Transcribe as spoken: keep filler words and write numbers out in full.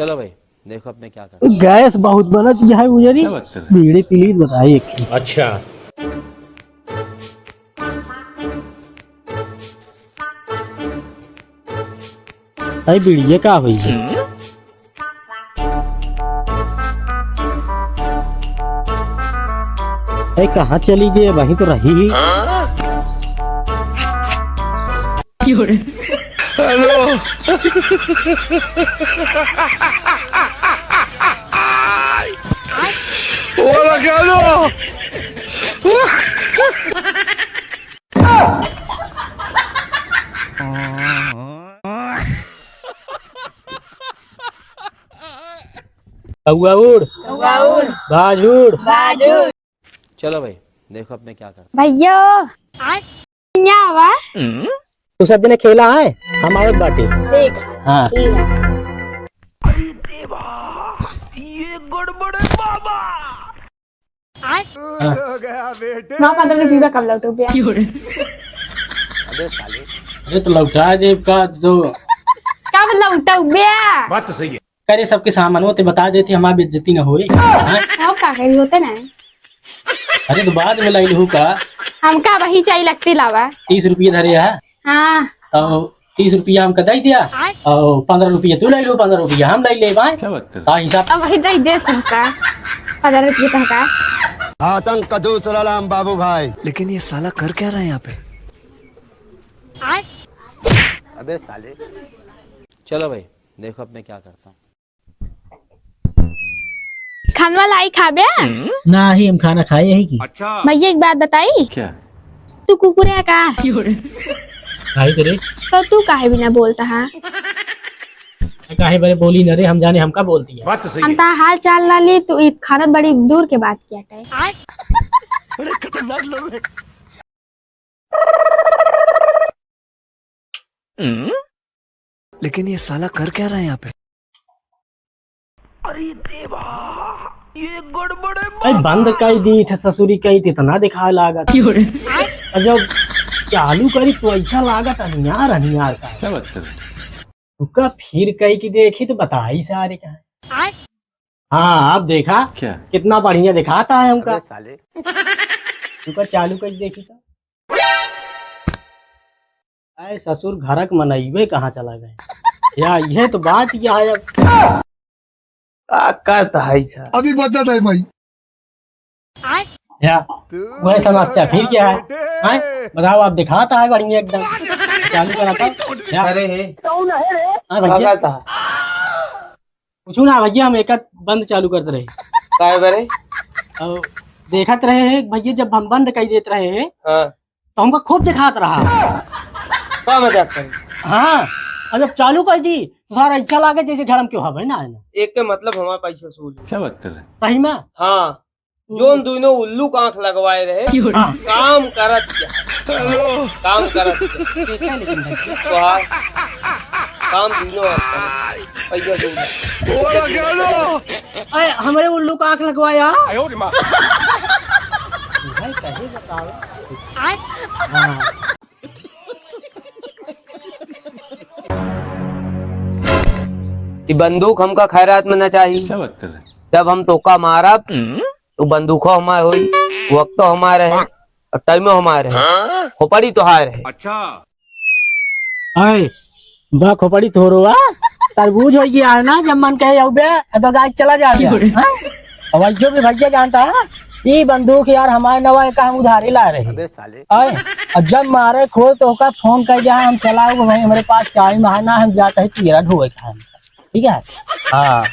चलो भाई, देखो अब मैं क्या करता हूँ। गैस बहुत बनत है उजरी। क्या बात कर रहे हैं? बीड़ी प्लीज बताइए एक। अच्छा। अरे बीड़ी, ये का हुई है? अरे कहाँ चली गई? वहीं तो रही ही। हेलो। ओला क्या लो? कौआ उड़। कौआ उड़। बाज उड़। बाज उड़। चलो भाई, देखो अब मैं क्या करता हूँ। भैया, यहाँ आवा। तू सब जने खेला है, हम आवत बाटी। ठीक। हाँ। ठीक है। अरे देवा, ये गड़बड़ है बाबा। आय। हाँ। हो गया बेटे। ना, पन्द्रह रुपया कब लौटो बे? अबे साले। अरे तो लौटा दे का तो। कब लौटो बे? बात तो सही है। करे सबके सामान होते बता देते, हमारी बेइज्जती न होए। हाँ? हम का करी होते ना। अरे तो बाद में लाई लहू का। हमका वही चाहिए लगती लावा। तीस रुपये धरे है। हाँ। तो तीस रुपया हमका दे दिया। आय। और पन्द्रह रुपया तू ले लो, पन्द्रह रुपया हम ले ले भाई। क्या बात कर? हाँ, हिसाब। अब वही दे दे तुमका। पन्द्रह रुपया तुमका। आतंक का दूसरा नाम बाबू भाई। लेकिन ये साला कर क्या रहा है यहाँ पे? आय। अबे साले। चलो भाई, देखो अब मैं क्या करता हूँ। खानवा लाई खाबे? नाही, हम खाना खाए यही की। अच्छा। भैया, एक बात बताई? क्या? तू कुकुर है का? काहे करे? तो तू काहे बिना बोलता है? काहे बरे बोली न रे, हम जाने हमका बोलती है। बात तो सही हम है। ता हाल चाल ना ली, तू इत खाना बड़ी दूर के बात किया है। अरे खतरनाक लोग हैं। लेकिन ये साला कर क्या रहा है यहाँ पे? अरे देवा, ये गड़बड़ है भाई, बाबा। बंद कई दी थे ससुरी, कई थे इतना दिखाए लागत। क्यों रे? और जब चालू करी तो ऐसा लागत अनियार अनियार का। क्या बात कर रहे हैं? रुका फिर कई की देखी तो बताई सारे का। हाँ, अब देखा क्या? कितना बढ़िया दिखाता है हमका। अबे साले। रुका चालू कई देखी तो। अरे ससुर, घर क मनइबे कहाँ चला गए? या, यह तो बात या है अब। का कहता है सर? अभी बदत है भाई। या, वह समस्या फिर क्या है? हैं? बताओ, आप दिखाता है बढ़िया एकदम। चालू करा था। या। अरे हे। हाँ भैया। का कहता है? पूछू ना भैया, हम एक बंद चालू करते रहे। काहे बरे? और देखत रहे हैं भैया, जब हम बंद कई देत रहे हैं, हाँ। तो हमका खूब दिखात रहा। का मजाक करे? हाँ, और जब चालू कर दी, तो सारा ऐसा लागे जैसे घर में क्यों हवे ना है ना। एक के मतलब हमारा पैसा वसूल है। क्या बात कर रहे हैं? सही में? हाँ, हम्म। जोन दोनों उल्लू का आँख लगवाए रहे, हाँ। काम करत क्या? काम करत क्या? ठीक है, लेकिन भाई। तो हाँ, काम दोनों आँख करत। पैसा वसूल है। अरे, हमरे उल्लू का आँख लगवाया। आयो रे माँ। भाई, कहे बताओ। हाँ। ई बंदूक हमका खैरात में न चाही। क्या बात कर रहे हैं? जब हम तोका मारब, तो बंदूको हमार होई, वक्तो हमार है, और टाइमो हमार है, खोपड़ी तोहार है। अच्छा। आए, बा खोपड़ी तोरो आ, तरबूज हो गया है ना, जब मन कहे आऊ बे, तो गाय चला जा बे, क्यों रे? हाँ? और भाई जो भी भैया जानता है, ये बंदूक यार हमारे नवा का हम उधारी ला रहे। अबे साले। आए, और जब मारे खो तो ओका फोन कर दिया, हम चला आओ भाई, हमारे पास टाइम है ना, हम जाते हैं चीरा ढोए खाए। ठीक है? हाँ।